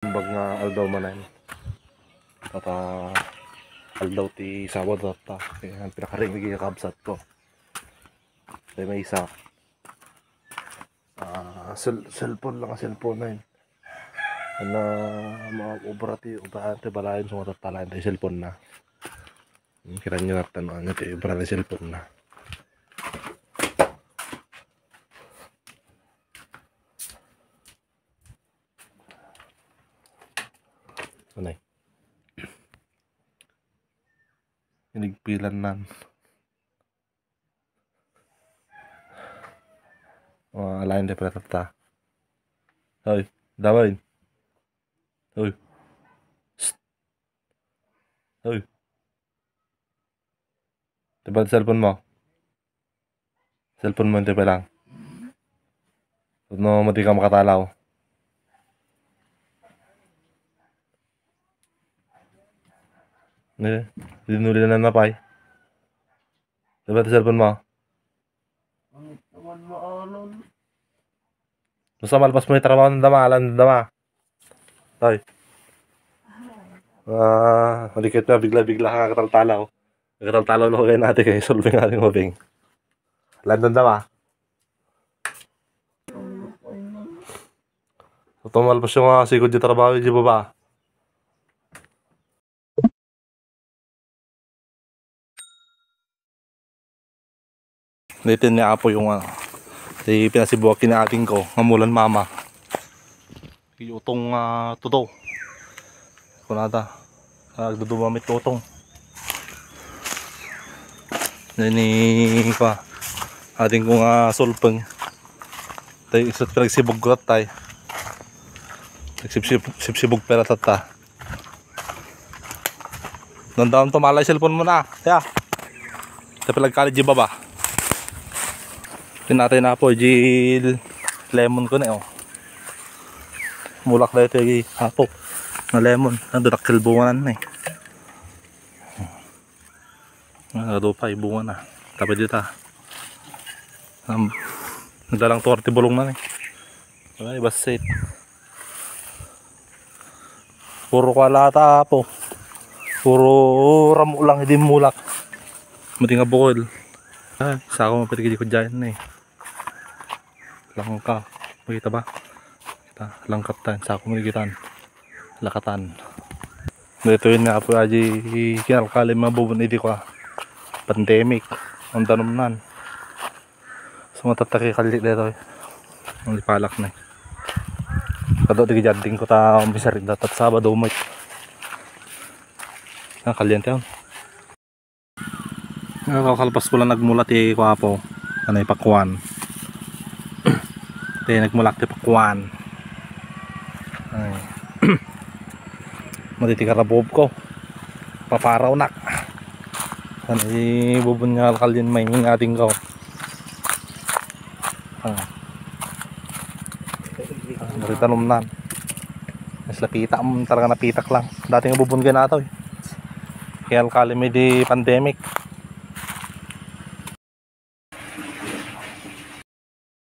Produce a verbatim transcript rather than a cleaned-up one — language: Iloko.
Naimbag nga aldaw manen. Tata aldaw ti Sabado tatta. Kaya ang pinakarimig nga kabsat ko. Kaya may isa. Ah, cell-, cellphone lang, cellphone na yun. Ano, mga obra ti, obra ti balayan, sumatattalayan ti cellphone na. Hmm, kita nyo natin, ano, ti obra ti cellphone na. Anay. Inigpilan nan. Oh, alain ti pala tatta. Hoy, damay. Hoy. Psst. Hoy. Diba cellphone mo? Cellphone mo, yung pa lang. No, mati ka makatalaw. Eh, dinuli na napay. Diba ti cellphone mo? Ang naman maalon. Basta malpas mo yung trabaho ng dama, alam ng dama. Tay. Ah, malikit na, bigla-bigla ka kataltalaw. Kataltalaw na ko kayo natin kay solving nga rin mo, Bing. Alam ng dama. So, tumalpas yung mga sigod yung trabaho, di ba ba? Dito ni Apo yung, ah, di pinasibuak kina ading ko, nga mulan mama. Yung utong, ah, tudo. Kunada. Ah, agdudumamit utong. Nini, pa. Ading ko nga sulpeng. Tay, isut pinagsibog ko tay. Nagsibsib-, sibsibog pera tatta. Nandam to malay cellphone mo na. Tiya. Tapilagkalit di baba. Tinatay na po, di lemon ko na, oh. Mulak na ito, eh, hapo. Na lemon. Ang dadakkel bunga na, eh. Ah, adu pa, ibungan na. Tapos dita. Am, nagdalang tuwar ti bulong na ni. Ay, basit. Puro kwalata po. Puro ramo lang, hindi mulak. Mati nga bukol. Ay, sako mapit kidi ko dyan na eh. Langka. Makita ba? Kita, langkat tan. Sako mo digitan. Lakatan. Dito yun nga po, aji kinalkali mabubun idi ko, ah. Pandemic. Ang danum nan. So, matataki kali dito, eh. Ang lipalak na, eh. Kado di jardin ko ta, umpisa rin dapat Sabado, may. Ah, kalyente yun. Nga, kakalpas ko lang nagmula ti Kuapo. Ano, ipakuan. Ti nagmulak ti pakuan. Ay. Matiti karabuob ko. Paparaw nak. Ano, ibubun nga alkalin may ading ko. Ah. Ah, maritanom nan. Mas lapita, mm, talaga napitak lang. Dati nga bubun kay nato, eh. Kaya alkali may di pandemic.